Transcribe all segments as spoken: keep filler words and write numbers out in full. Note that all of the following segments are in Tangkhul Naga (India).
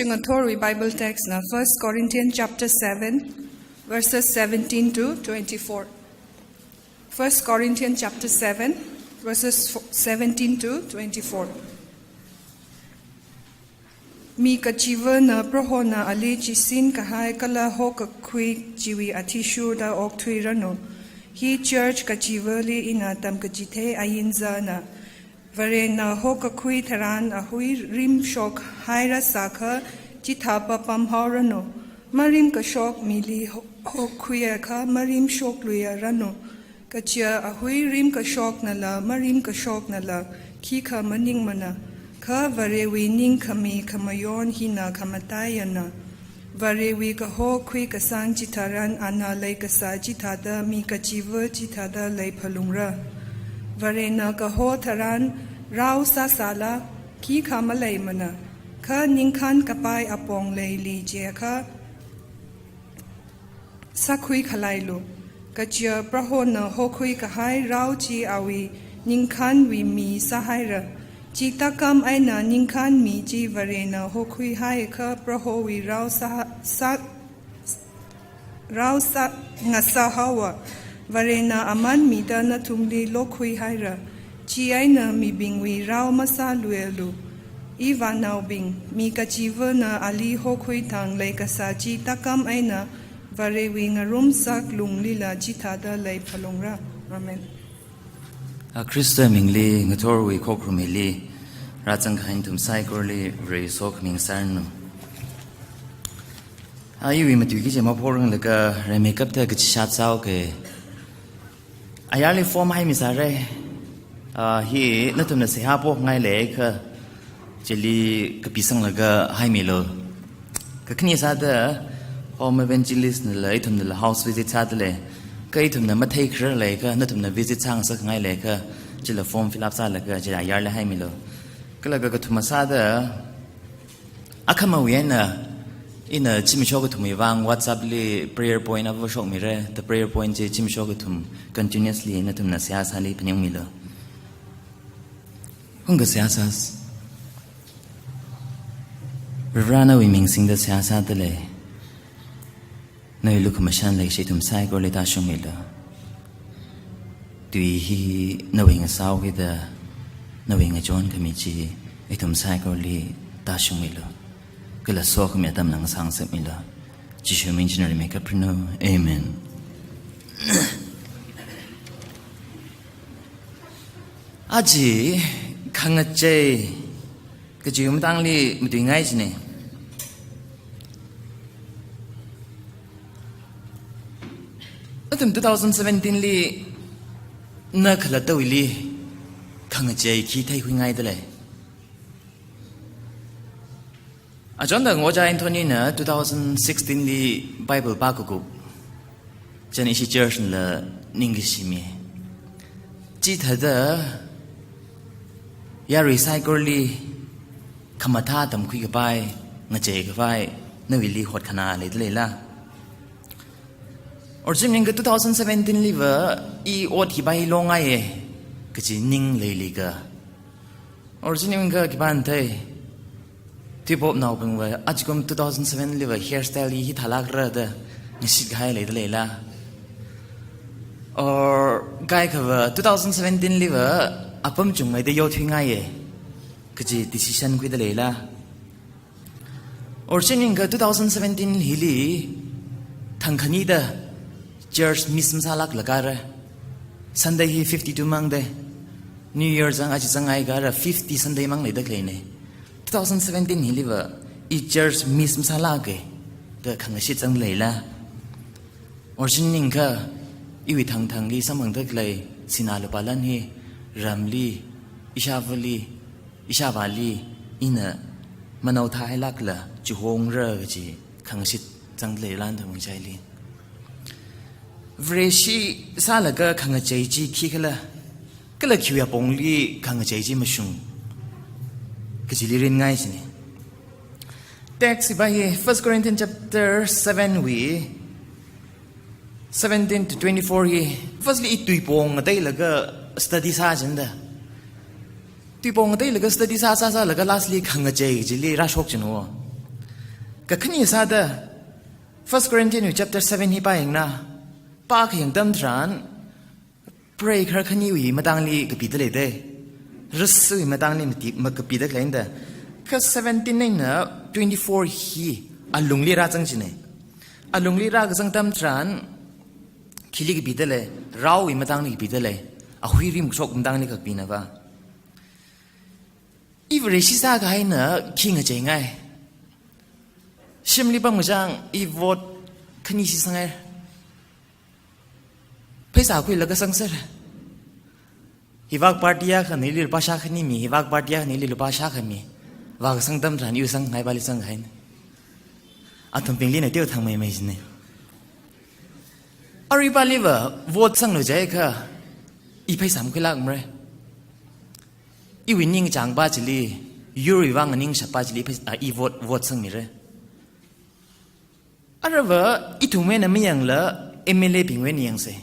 Ngathorwui Bible text na First Corinthians chapter seven, verses seventeen to twenty-four. First Corinthians chapter seven, verses fo-, seventeen to twenty-four. Mi kachivana Prohona ali chisin kahai kala hokakhui chiwui athishurda okthuiranu. Hi church kachivali ina tamkachithei ainzana. Varena hokakhui tharan ahui rimshok haira sākha chithāpapam haoranu. Marimkashok mili ho-, hokhuiakha marimshokluiranu. Kaja ahui rimkashoknala marimkashoknala khikha maningmana. Kha Varewui ningkhami khamayon hina khamataiyana. Varewui kaho khuikasang chitharan ana leikasā chithāda mi kachiva chithāda leiphalungra. Varena kaho tharan rao sāsāla khikha maleimana. Kha ningkhan kapai apong leili jiakha sākhui khalailu. Kaja Prohona hokhui kahai rao chi awui ningkhanwui mi sāhaira. Chi takam eina ningkhan mi chi Varena hokhui haikha Prohowui rao sā, sā, rao sā, ngasā haowa. Varena aman mida nathumli lokhui haira. Chieina mibingwui rao masāluialu. Ivānaobing, mi kachivana ali hokhui thang leikasā chi takam eina Varewui ngarumsak lunglila chithāda leiphalungra. Amen. A Khrista mingli ngathorwui khokharum hili rāzang kahai nathum saikorali Vare sokhami ngasāranu. A iwui matuiki chi maphoranglaga rimeikapta kachishat sāuke. Ayarli form haimi sāra. A, hi nathumna seihā pokngai leiakha chili kapisanglaga haimilu. Kakhane sāda home evangelist nala ithumnala house visit sāda lei. Kha ithumna matheikharar leiakha nathumna visit sāngasakngai leiakha chila form fill up sālaga chila ayarli haimilu. Kala kakathuma sāda akhamawui eina, ina zimiksho kathumwui vang WhatsApp li prayer point ava shokmira, the prayer point chi zimiksho kathum continuously nathumna seihā sāli phaningmilu. Hungka seihā sāsa. Varivara nawui ming singda seihā sāda lei. Nawui lukhamashan leishi ithum saikorali tāshungmilu. Tui hi nawui ngasāhaokida, nawui ngachonkhami chi ithum saikorali tāshungmilu. Kala sokhami atam ngasāngasakmilu. Jishu ming china rimeikapra nu. Amen. Aja khangachei kajiwui matangli matuingai jina. Athum two thousand seventeen li na khalattawuili khangachei khi theikhuingaida lei. Achonda Ngoja Anthony na two thousand sixteen li Bible pākakup chieina ishi church nala ningkashi mi. Chithāda yarui saikorali khamathā tamkhui kapai, ngachei kapai, nawuili hotkhanā leida leila? Or chi maningakha two thousand seventeen liva i ot hi bai longaiya kaji ning leilika? Or chi maningakha khipāna thei, tuipopnaobingva ajakum two thousand seven liva hairstyle hi hithālākra da ngashit kahai leida leila? Or kaikhava two thousand seventeen liva apam chungmeida yothuingaiya kaji decision khuida leila? Or chi maningakha two thousand seventeen hili thangkhanida church miss masālāklaga ra. Sunday hi fifty-two mangda, New Year zang aja zanghaiakha ra fifty Sunday mang leida khaleina. Two thousand seventeen hiliva i church miss masālāka da khangashit zangda leila? Or chi maningakha iwui thangthangli samphangda khalei sinā lupā lan hi ramli, ishāvāli, ishāvāli ina manaothā hailākla chihongra kaji khangashit zangda leila nathum ngachaili? Vareshi sālaga khangachei chi khikhala, kala khiwui apongli khangachei chi mashung kajili ringngai jina. Text hiva hi First Corinthians chapter seven wui seventeen to twenty-four hi firstly i tuipong ngateilaga study sā jida. Tuipong ngateilaga study sā sā sālaga lastly khangachei chili rāshok jina. Kakhane sāda, First Corinthians chapter seven hi pāyangna, pākhayang atam tharan, preigahar khaniwui matangli kapida lei de. Rasuwui matangli mati, ma kapida khaleina da. Kha seventeen eina twenty-four hi alungli rāzang chine. Alungli rākazang atam tharan, khili kapida lei, raowui matangli kapida lei, ahui rimkashok matangli kapina va. I Vareshi sākahaina khi ngacheingai. Shimli pamkachang, i vote khani shisanghai. Pheisā khuilaga sangser. Hivak party akhanili lupā shākhani mi, hivak party akhanili lupā shākha mi. Vākasang atam tharan iwui sangngai pali sanghaina. Athumbinglina teo thangmeimei chine. Arui pali va vote sanglu jiakha, i pheisā makhuilākmara. Iwui ningchāngpa chili, yurwui vang ningshappa chili, phei-, a, i vote, vote sangmira. Ara va, ithumwui eina mayangla, M L A bingwui eina yangsa.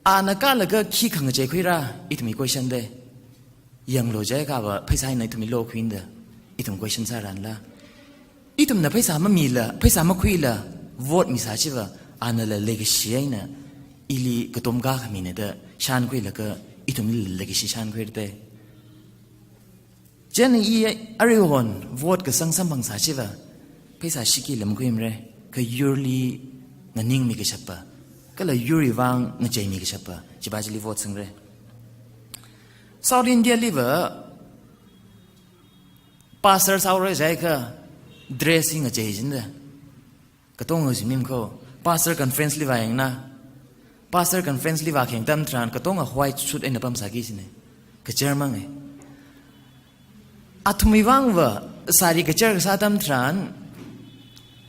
Ana kālaga khi khangachei khuira, ithumwui question de. Yanglu jiakha va, pheisā eina ithumli lokhuina da, ithum question sāranla. Ithumna pheisā mamila, pheisā makhuila, vote misā chiva, anala leikashi eina, ili katomkā khamina da, shānkhuilaga, ithumli leikashi shānkhuira de. Chieina i aruihon vote kasang samphangsā chiva, pheisā shiki lam khuimara, kha yurli nganingmi kashappa, kala yurwui vang ngacheimi kashappa, chipa chili vote sangra. South India li va, pastor sāhaora jiakha, dress hi ngachei china da. Katonga zimim ko, pastor conference li vāyangna. Pastor conference li vākhayang atam tharan, katonga white suit eina pamsāki chine. Kachar mangai. Athumwui vang va, sari kachar kasā atam tharan,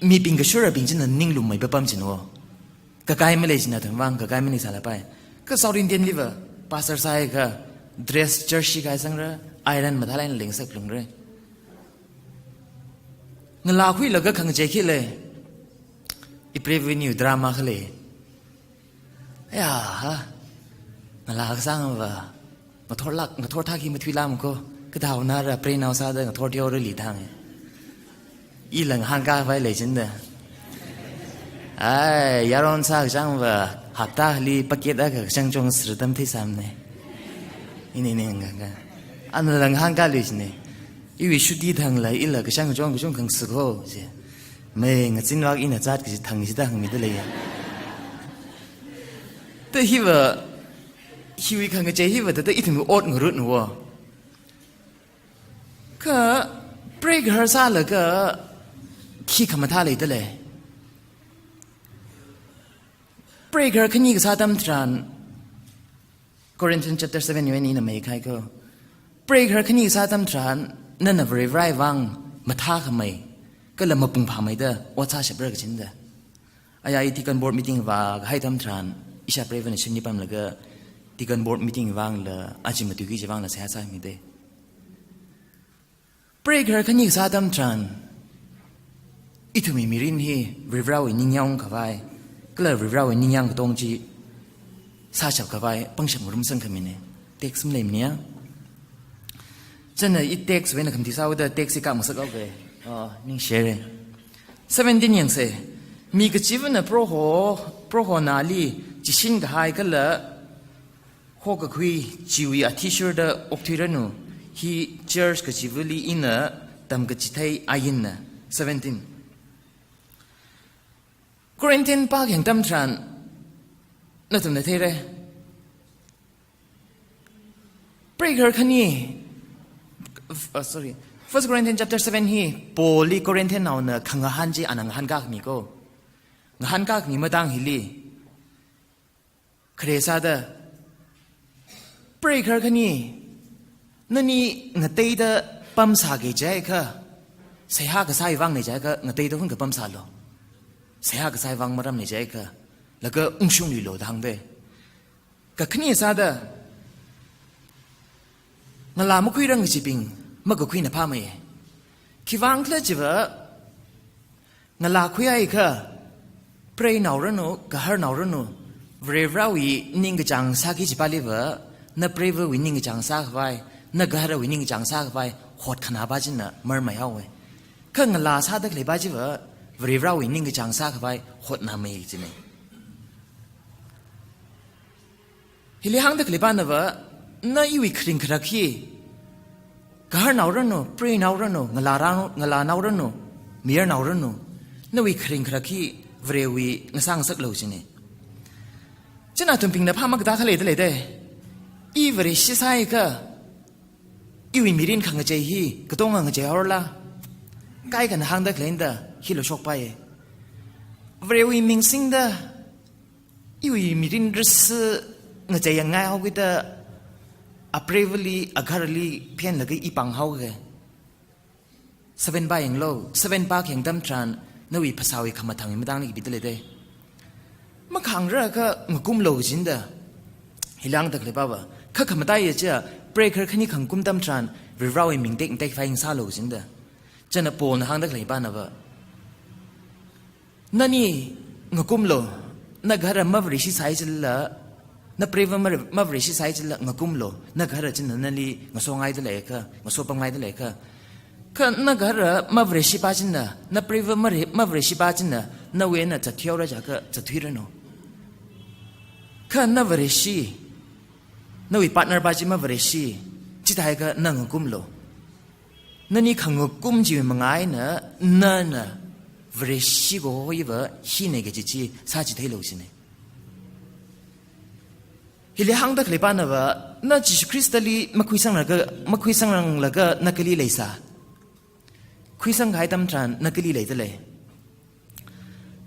mibing kashurabing china ninglummei papam chine. Kakai malei china athumwui vang, kakai malei sālapai. Kha South Indian li va, pastor sāhaiakha, dress jersey kahai sangra, iron mathālāk eina lengsak lungra. Ngalā khuilaga khangachei khi lei. Ipreiva iniwui drama khalei. Ya, ha. Ngalā kasāngva. Ngathorlāk, ngathor thaki mathuilām ko. Kadaona ra preinao sāda ngathor teorali thang. Ila ngahānkāvai lei china da. Ai, yaron sākachangva. Haptali packet akha kachang chong sir atam theisāmana. Ini, ini, nga, nga. Anala ngahānkāli chine. Iwui shuti thangla ila kachang kachong kachung khangsik ho, chi. Mei ngazin vak ina zat kachi thang chida hāngmida leiya. Ta hiva, hiwui khangachei hiva, ta, ta ithumwui ot ngarutna wo. Kha, preigahar sālaga, khi khamathā leida lei. Preigahar khani kasā atam tharan, Corinthians chapter seven wui eina ina maikahai ko. Preigahar khani kasā atam tharan, nana Varivarāwui vang mathākhamei, kala mapung phāmeida, ot sāshapra kachina da. Aya i deacon board meeting vākahai atam tharan, ishāpreivana shimli pamlaga, deacon board meeting vangla, aja matuiki kaji vangla seihā sāmida. Preigahar khani kasā atam tharan, ithumwui mirin hi Varivarāwui ningyāng khavai, kala Varivarāwui ningyāng katong chi sāshap khavai, pangshap ngarumsang khamina. Text maleimana ya. Chieina i text wui eina khamati sāhaoda text hi kamasak haoga. Oh, ningshi haira. Seventeen yangsa. Mi kachivana Proho, Proho nali chishin kahai kala hokakhui chiwui athishurda okthuiranu, hi church kachivali ina tamkachithei ainna. Seventeen. Corinthian pākhayang atam tharan, nathumna theira. Preigahar khani, f-, uh, sorry, First Corinthians chapter seven hi, Paulli Corinthian naona khangahān chi ana ngahānkākhami ko. Ngahānkākhami matang hili, khare sāda, preigahar khani, nani ngateida pamsāki jiakha, seihā kasāwui vangna jiakha, ngateida hun kapamsālu. Seihā kasāwui vang maramna jiakha, laga ungshungluilu da hāngda. Kakhane sāda, ngalā makhuirang kachibing, makakhuina phāmei. Khivang khala chiva, ngalā khuihaiakha, preinaoranu, gaharnaoranu, Varivarāwui ningkachāng sāki kajipaliva, na preivawui ningkachāng sākhavai, na gaharawui ningkachāng sākhavai, hotkhanāpa china marmei haowa. Kha ngalā sāda khaleipa chiva, Varivarawui ningkachāng sākhavai hotnamei kajina. Hili hāngda khaleipana va, na iwui kharing kharak hi, gaharnao ranu, preinao ranu, ngalā ranu, ngalānao ranu, mayarnao ranu, nawui kharing kharak hi Varewui ngasāngasaklu kajina. Chieina athumbingna phāmakatākhalei da lei da. I Vareshi sāakha, iwui mirin khangachei hi katonga ngacheihaorala? Kaikhana hāngda khalei da, hilo shokpai. Varewui ming singda, iwui mirin risi ngachei yangngai haokida, apreivali, agaharali phenlaga i pāng haoka. Seven pa yanglu, seven pa khayang atam tharan, nawui phasāwui khamathāngwui matangli kapida lei da. Makhāngra kha ngakumlu kajina da. Hili hāngda khaleipa va, kha khamataiya chiya, preikhar khani khangakum atam tharan, Varivarawui ming tekmatek phāyang sālu kajina da. Chieina Paulna hāngda khaleipana va, nani ngakumlu, na gahara mavareshi sāi chilala, na preiva mare-, mavareshi sāi chilala ngakumlu, na gahara china nali ngasongaida leiakha, ngasopamngaida leiakha. Kha na gahara mavareshipa china, na preiva mare-, mavareshipa china, nawui eina zatthuihaora jiakha zatthuiranu. Kha na Vareshi, nawui partner pa chi mavareshi, chithāakha na ngakumlu. Nani khangakum chiwui manga eina, nana Vareshi kaho hiva hina kaji chi sāchitheilu kajina. Hili hāngda khaleipana va, na Jishu Khristali makhuisangranglaga, makhuisangranglaga na kali leisā? Khuisangkahai atam tharan na kali leida lei?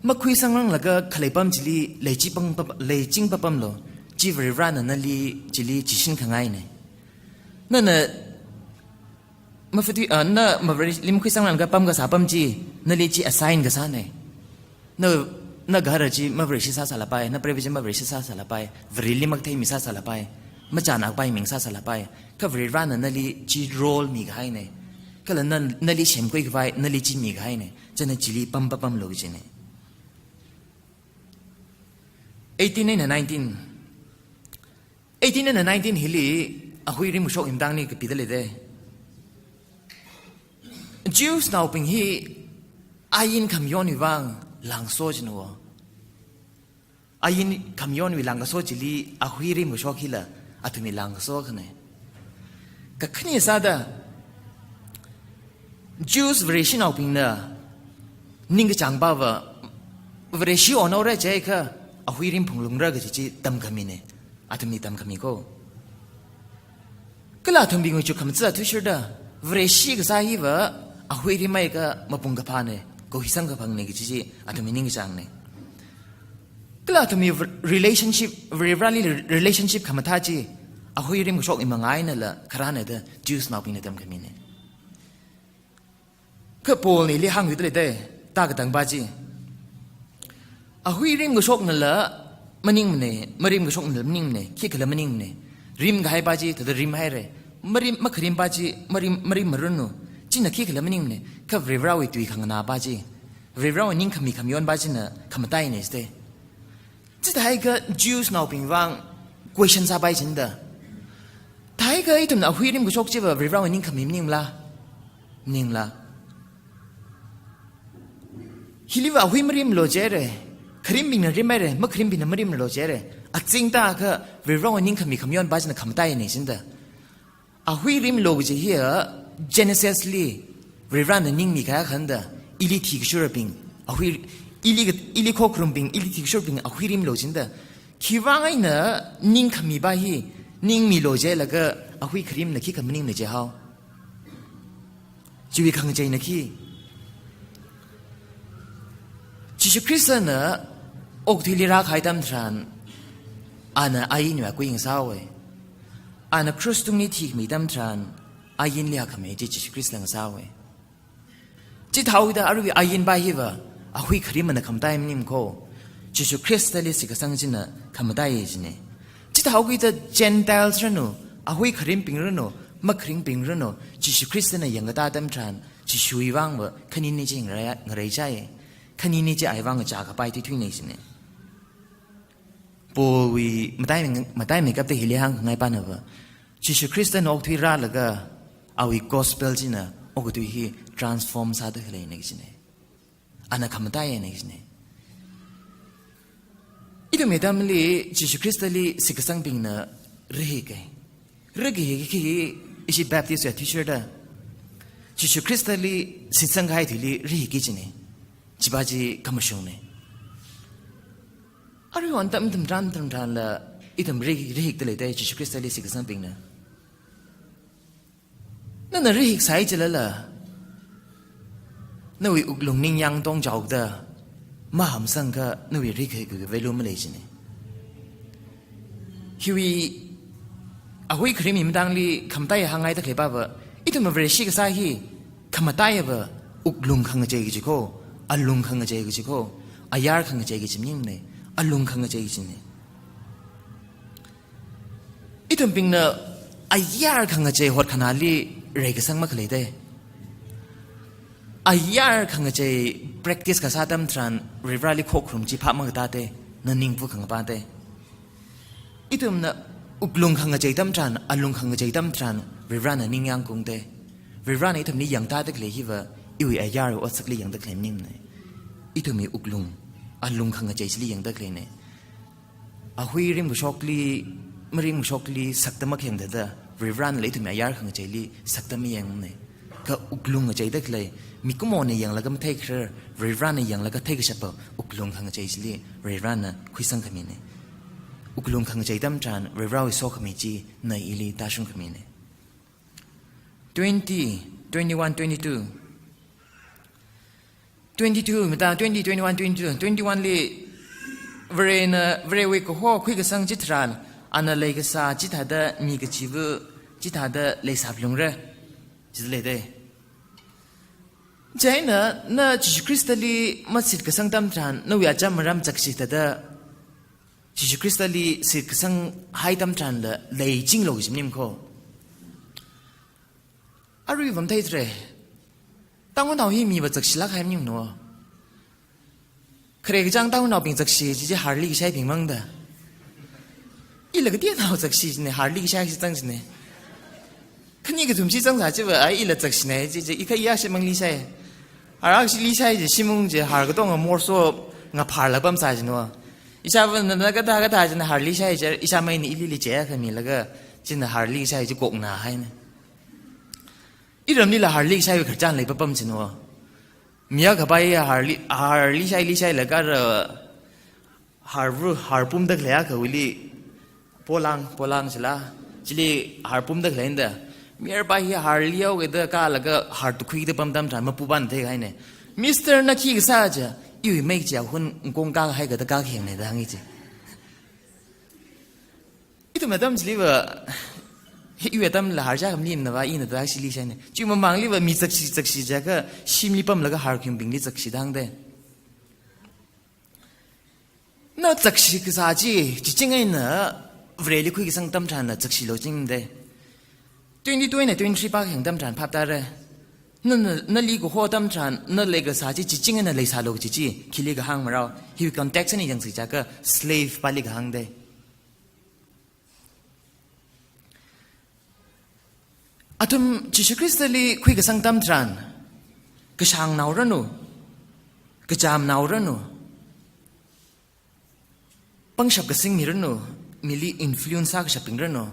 Makhuisangranglaga khalei pam chili leiching pang pap-, leiching papamlu, chi Varivarana nali chili chishin khangaina. Nana mafati, ah, na Mavareli makhuisangranglaga pamkasā pam chi, nali chi assign kasāna. Na, na gahara chi mavareshi sāsālapai, na preiva chi mavareshi sāsālapai, Vareli makatheimi sāsālapai, machānakpai ming sāsālapai, kha Varivarana nali chi role mikahaina. Kala na, nali semkhuikhavai, nali chi mikahaina. Chieina chili pam papamlu kajina. Eighteen eina nineteen. Eighteen eina nineteen hili ahui rimkashok hi matangli kapida lei da. Jews naobing hi ain khamayonwui vang lāngso china wo. Ain khamayonwui lāngkaso chili ahui rimkashok hila athumwui lāngkaso akhana. Kakhane sāda, Jews Vareshinaobingna ningkachāngpa va, Vareshi onhaora jiakha ahui rimphunglungra kaji chi tamkhamina, athumwui tamkhami ko. Kala athumbingwui chukkhamaja athishurda, Vareshi kasā hiva ahui rimhaiakha mapung kaphāna, khuisang kaphangna kaji chi athumwui ningkachāngna. Kala athumwui v-, relationship, Varivarali re-, relationship khamathā chi, ahui rimkashokwui manga einala kharāna da Jews naobingna tamkhamina. Kha Paulna hili hāngkida lei da, tā katangpa chi. Ahui rimkashoknala maningmana, marimkashoknala maningmana, khikhala maningmana. Rimkahaipa chi thāda rimhaira. Marim, makharimpa chi marim, marimmaranu. China khikhala maningmana. Kha Varivarawui tui khanganāpa chi, Varivarawui ningkhami khamayonpa china khamataina jida. Chithāakha Jews naobing vang question sāpai china da. Thāakha ithumna ahui rimkashok chiva Varivarawui ningkhami maningmala? Maningmala? Hiliva ahui marimlu jihaira, kharimbingna rimhaira, makharimbingna marimlu jihaira. Aching tākha Varivarawui ningkhami khamayonpa china khamataina jina da. Ahui rimlu kaji hiya Genesis li Varivarana ningmikahai akhana da, ili thikashurabing, ahui, ili, ili khokharumbing, ili thikashurabing ahui rimlu jina da. Khiwui vang eina ningkhamipa hi ningmilu jilaga ahui kharimna khikha maningmana jihao? Chiwui khangacheina khi? Jishu Khristana okathuili rākahai atam tharan, ana ainwui akui ngasāhaowa. Ana krus tungli thikhami atam tharan, ainli hakkhamei chi Jishu Khrista ngasāhaowa. Chithāhaokida aruiwui ainpa hiva ahui kharimna khamatai maning ko. Jishu Khristali shitkasang china khamatai jina. Chithāhaokida Gentiles ranu, ahui kharimbing ranu, makharimbing ranu, Jishu Khristana yangkatā atam tharan, Jishuwui vangva khanini chi ngarai, ngaraichai. Khanini chi awui vang chākapai thuithuina jina. Paulwui matai, mataimeikapta hili hāngkhangaipana va, Jishu Khristana okathui rālaga awui gospel china okathui hi transform sāda khaleina kajina. Ana khamataiya na kajina. Ithumwui atamli Jishu Khristali shitkasangbingna rihika. Rihiki hi ishi Baptist wui athishurda Jishu Khristali shitsangkahai thili rihiki kajina. Chiva chi khamashungna. Aruihon atam atam tharan atam tharanla ithum rih-, rihikda leida Jishu Khristali shitkasangbingna. Nana rihiksai chilala, nawui wuklung ningyāng tongchaoda mahamsangakha nawui rikhaiwui value malei kajina. Hiwui ahui kharim mi matangli khamataiya hāngngaida khalei pava, ithumna Vareshi kasā hi khamataiya va wuklung khangachei kaji kho, alung khangachei kaji kho, ayar khangachei kaji maningmana, alung khangachei kajina. Ithumbingna ayar khangachei hotkhanāli reikasang makhaleida. Ayar khangachei practice kasā atam tharan Varivarali khokharum chi phap makatāda, na ningpu khangapāda. Ithumna wuklung khangachei atam tharan, alung khangachei atam tharan, Varivarana ningyāng kungda. Varivarana ithumli yangtāda khalei hiva, iwui ayarwui otsakli yangda khalei maningmana. Ithumwui wuklung, alung khangachei chili yangda khaleina. Ahui rimkashokli, marimkashokli sakda makhayang thāda, Varivarana ithumwui ayar khangacheili sakda mayangmana. Kha wuklung ngacheida khalei, mikumona yanglaga matheikharar, Varivarana yanglaga theikashapa wuklung khangachei chili Varivarana khuisangkhamina. Wuklung khangachei atam tharan, Varivarawui sokhami chi na ili tāshungkhamina. Twenty, twenty-one, twenty-two. Twenty-two, mata twenty, twenty-one, twenty-two, twenty-one li, Varena, Varewui kaho khuikasang chitharan, ana leikasā chithāda mi kachiva̱ chithāda leisāphalungra. Chithāda leida. Chieina, na Jishu Khristali mashitkasang atam tharan, nawui acham maram chakshi thāda, Jishu Khristali shitkasanghai atam tharanla leichinglu kaji maning kho. Arui vamthei thre. Tangkhulnao hi miva chakshilāk kahai maningmana. Khare kachāng Tangkhulnaobing chakshi chi, chi harli kashaibing mangda. Ila kateonao chakshi china, harli kashai chi chang china. Khani kathum chi chang sā chiva, ai ila chakshina, chi, chi, i kha iya shimangli shai. Har akshili shai chi, shimung chi, har katonga morso ngaphar lapam sā china. Ishāvana kathā kathā china harli shai chi, ishāmeina ilili chiya khamilaga, china harli shai chi kokna haina. Iramlila harli shaiwui khararchan leipapam china. Mi akha pai harli, harli shaili shailaga ra, harva̱, har pumda khalei akhawuili, polang, polang chila, chili har pumda khaleina da. Mi akha pai hi harli yaokida kālaga har tukhuida pam atam tharan mapupan theihaina. Mister na khi kasā chi, iwui mei chi ahun ngkong kahai kada kakhayangna da hāngi chi. Ithum atam chiliva, hi iwui atamla har chākha maningmana va, ina da shili shaina. Chi mamangli va mi chakshi, chakshi jiakha, shimli pamlaga har khuibingli chakshi da hāngda. Na chakshi kasā chi, chiching eina Vareli khuikasang atam tharanla chakshilu jingda. Twenty-two eina twenty-three pākhayang atam tharan phap tāra. Na, na, nali kaho atam tharan, na leikasā chi, chiching eina leisālu kaji chi, khili kahāng marao. Hiwui context eina yangsi jiakha, slave pali kahāngda. Athum Jishu Khristali khuikasang atam tharan, kashāngnao ranu, kachamnao ranu, pangshap kasing mi ranu, mili influence sākashapbing ranu,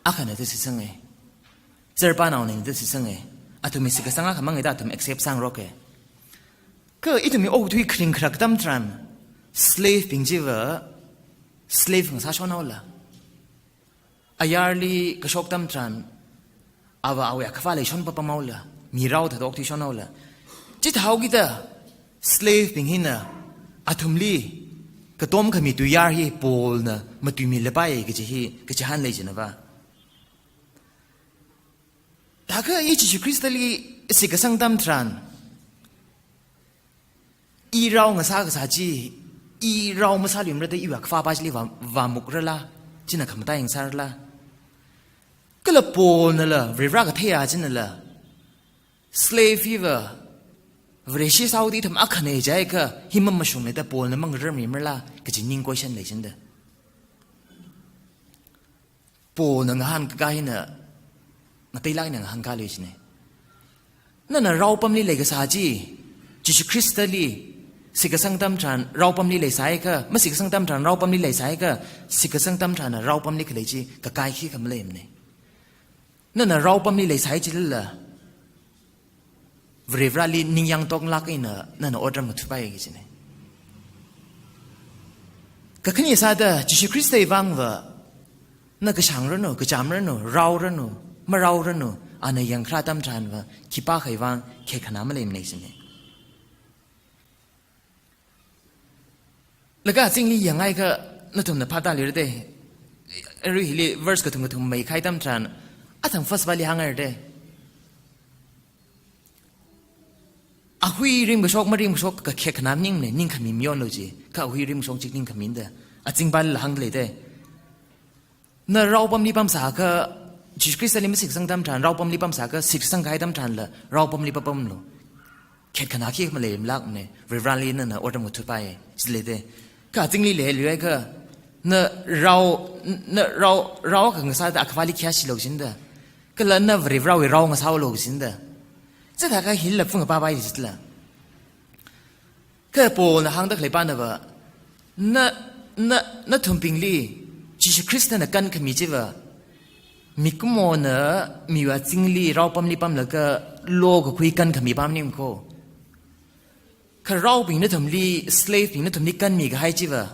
akhana da shitsanga. Zarpanaona da shitsanga. Athumwui shitkasang akha mangda athum accept sāngaroka. Kha ithumwui okathui kharing kharak atam tharan, slave bing chiva, slave ngasāshonhaola. Ayarli kashok atam tharan, ava awui akhava leishon papamhaola, mirao thāda okthuishonhaola. Chithāhaokida, slave bing hina, athumli, katom khami tuiyār hi Paulna matuimilapai kaji hi, kachihān lei china va. Thākha i Jishu Khristali shitkasang atam tharan, irao ngasā kasā chi, irao masāluimara da iwui akhava pa chili va, vāmukrala, china khamatai ngasārala. Kala Paulnala, Varivara katheiya chinala, slave hiva, Vareshi sāhaoda ithum akhana jiakha, hi mamashungna da Paulna mangararmimarala, kaji ning question lei china da. Paulna ngahānkakā hina, ngateilāk eina ngahānkālui china. Nana raopamli leikasā chi, Jishu Khristali shitkasang atam tharan raopamli leisāakha, mashitkasang atam tharan raopamli leisāakha, shitkasang atam tharan raopamli khalei chi kakai khikha maleimana. Nana raopamli leisai chilala, Varivarali ningyāng tonglāk eina nana otram ngathutpai kajina. Kakhane sāda Jishu Khristawui vangva, na kashāngranu, kachamranu, raoranu, maraoranu, ana yangkharā atam tharanva, khipākhawui vang khekhana maleimana jina. Laga azingli yangakha nathumna phātālira de. Arui hili verse kathum kathum maikahai atam tharan, athang first pali hānghaira de. Ahui rimkashok marimkashok kakhekhana maningmana, ningkhami mayonlu ji, kha ahui rimkashok chi ningkhamina da. Azing pali hāngdalei de. Na raopamli pamsāakha, Jishu Khristali mashitkasang atam tharan raopamli pamsāakha, shitkasang kahai atam tharanla raopamli papamlu. Khekhana khikha maleimalākmana, Varivarali nana otram ngathutpai, jilei de. Kha azingli leiluiakha, na rao, na rao, rao akha ngasāda Akhavali khayāshilu jina da. Kala na Varivarawui rao ngasālu jina da. Chithākha hila phungapāpai jila. Kha Paulna hāngda khaleipana va, na, na, nathumbingli Jishu Khristana kankhami chiva, mikumona miwui azingli raopamli pamlaga lokakhui kankhami pa maning kho. Kha raobing nathumli, slave bing nathumli kanmi kahai chiva,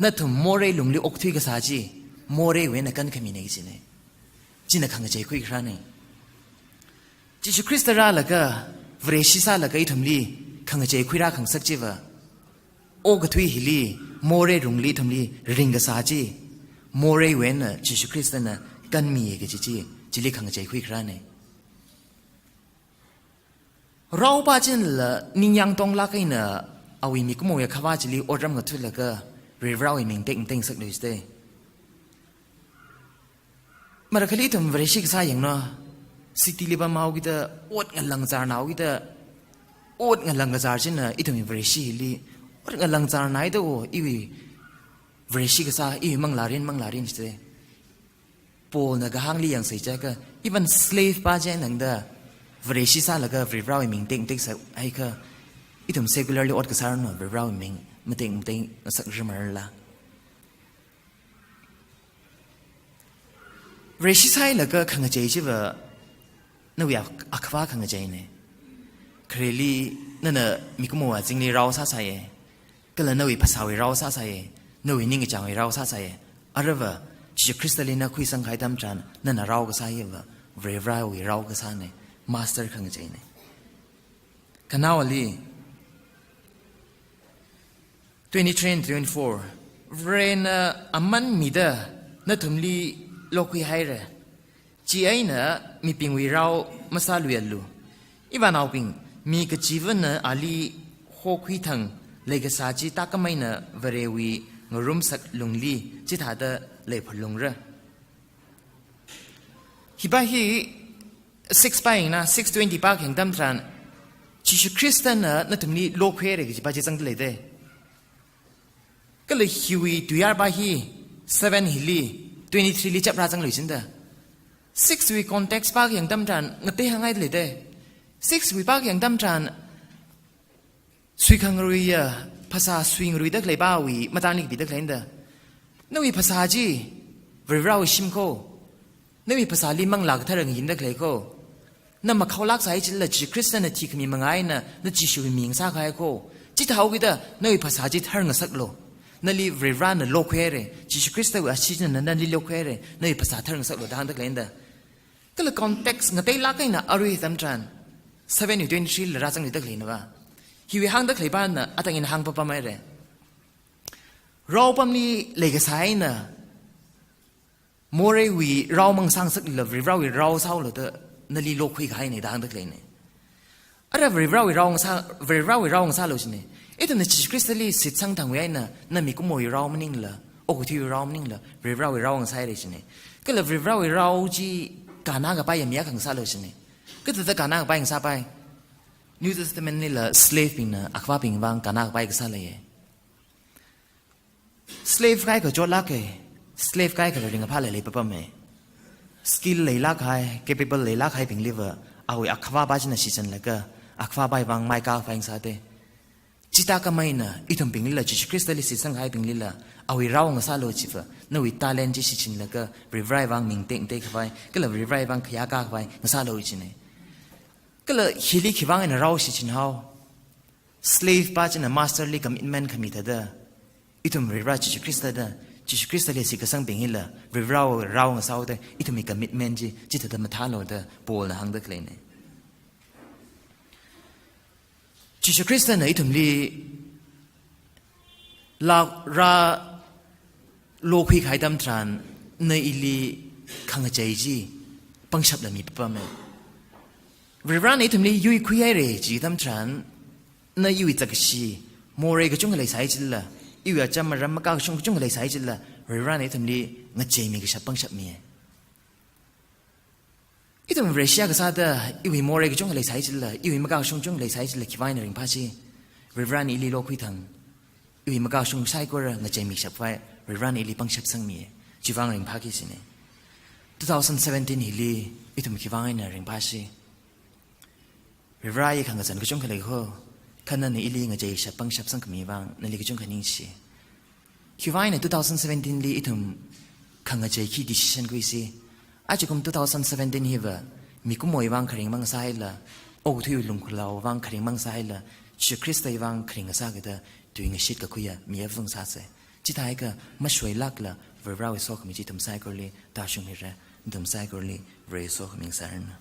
nathum morei lungli okthui kasā chi, moreiwui eina kankhamina kajina. China khangachei khuikharāna. Jishu Khrista rālaga, Vareshi sālaga ithumli khangachei khuirā khangasak chiva, okathui hili, morei lungli ithumli ringkasā chi, moreiwui eina Jishu Khristana kanmiya kaji chi, chili khangachei khuikharāna. Raopā chila ningyāng tonglāk eina awui mikumowui Akhava chili otram ngathutlaga Varivarawui ming tekmateingasaklu jida. Marakhali ithum Vareshi kasā yangna, city li pamhaokida, ot ngalāng kazārna haokida, ot ngalāng kazār china ithumwui Vareshili, ot ngalāng kazārna haida o, iwui Vareshi kasā, iwui manglārin, manglārin jida. Paulna kahāngli yangsei chiakha, even slave pā chi eina tangda, Vareshi sālaga Varivarawui ming tekmateingasak haikha, ithum secularli ot kasāranu, Varivarawui ming matekmateingasak rimarla. Vareshi sāhailaga khangachei chiva, nawui ak-, Akhava khangacheina. Khareli nana mikumowui azingli rao sāsāya. Kala nawui phasāwui rao sāsāya, nawui ningkachāngwui rao sāsāya. Aruiva, Jishu Khristali na khuisang kahai atam tharan, nana rao kasā hiva, Varivarawui rao kasāna, master khangacheina. Khanaowali, twenty-three and twenty-four. Varena aman mida nathumli lokhuihaira. Chieina mibingwui rao masāluialu. Ivānaobing, mi kachivana ali hokhui thang leikasā chi tākam eina Varewui ngarumsak lungli chithāda leiphalungra. Hi pā hi six pā yangna, six twenty pā kahāng atam tharan, Jishu Khristana nathumli lokhuihaira kaji pā chi zangdalei de. Kala hiwui tuiyār pā hi seven hili, twenty-three li chaprā zanglui jida. Six wui context pā kahāng atam tharan, ngatei hāngngaidalei de. Six wui pā kahāng atam tharan, suikhangaruiya, phasā suingaruida khalei pāwui, matangli kapida khaleina da. Nawui phasā chi, Varivarawui shim kho. Nawui phasāli manglā kathara ngayinda khalei kho. Na makhaolāksai chilala Jishu Khristana thikhami manga eina, na Jishuwui ming sākahai kho. Chithāhaokida, nawui phasā chi tharngasaklu. Nali Varivarana lokhuihaira, Jishu Khristawui ashee china nali lokhuihaira, nawui phasā tharngasaklu da hāngda khaleina da. Kala context ngateilāk eina arui atam tharan, seven wui twenty-three la rāzangluida khaleina va. Hiwui hāngda khalei pāna atang ina hāngpapamhaira. Raopamli leikasā eina, moreiwui rao mangasāngasaklala Varivarawui rao sāhaolu da nali lokhuikahaina da hāngda khaleina. Ara Varivarawui rao ngasā, Varivarawui rao ngasālu jina. Ithumna Jishu Khristali shitsang thangwui eina, na mikumowui rao maningla, okathuiwui rao maningla, Varivarawui rao ngasāhaira jina. Kala Varivarawui rao chi kannakapai yamya khangasālu jina. Kathāda kannakapai ngasāpai? New Testament lila slave bingna Akhavabing vang kannakapai kasā leiya. Slave kaikha chotlāka, slave kaikha ringphāla leipapama. Skill leilākkahai, capable leilākkahaibingliva, Awui akhavā pa china shichinlaga, akhavā pawui vang maikā khavai ngasāda. Chithākhamei eina, ithumbinglila, Jishu Khristali shitsangkahaibinglila, awui rao ngasālu chiva, nawui talent chi shichinlaga, Varivarawui vang ming tektek khavai, kala Varivarawui vang khayākā khavai ngasālu china. Kala hili khiwui vang eina rao shichinhao? Slave pa china master li commitment khami thāda, ithum Varivara Jishu Khrista da, Jishu Khristali shitkasangbing hila, Varivarawui rao ngasāhaoda, ithumwui commitment chi, chithāda mathālu da, Paulna hāngda khaleina. Jishu Khristana ithumli laa rā lokhuikahai atam tharan, na ili khangachei chi pangshapla mipapama. Varivarana ithumli yuikhuihaira chi atam tharan, na iwui zakkashi, morei kachungkha leisai chilala, iwui acham aram makakashung kachungkha leisai chilala, Varivarana ithumli ngacheimi kashap pangshapmi. Ithum Vareshi kasāda, iwui morei kachungkha leisai chilala, iwui makakashung kachungkha leisai chilala, khiwui vang eina ringphāsi? Varivarana ili lokhui thang, iwui makakashung saikora ngacheimi kashap khavai, Varivarana ili pangshap sangmi. Chiwui vang ringphāki sina. Two thousand seventeen hili, ithum khiwui vang eina ringphāsi? Varivara, i khangazan kachungkha lei kho, kha nana ili ngachei kashap pangshap sangkhami vang, nali kachungkha ningshi. Khiwui vang eina two thousand seventeen li ithum khangachei khi decision khuisi? Ajakum two thousand seventeen hiva, mikumowui vang kharing mangasāla, okathuiwui lungkhalawui vang kharing mangasāla, Jishu Khristawui vang kharing ngasākida, tui ngashit kakhuiya mi avung sāsa. Chithākha mashoilākla, Varivarawui sokhami chi ithum saikorali tāshungmira, ithum saikorali Varewui sokhami ngasāranu.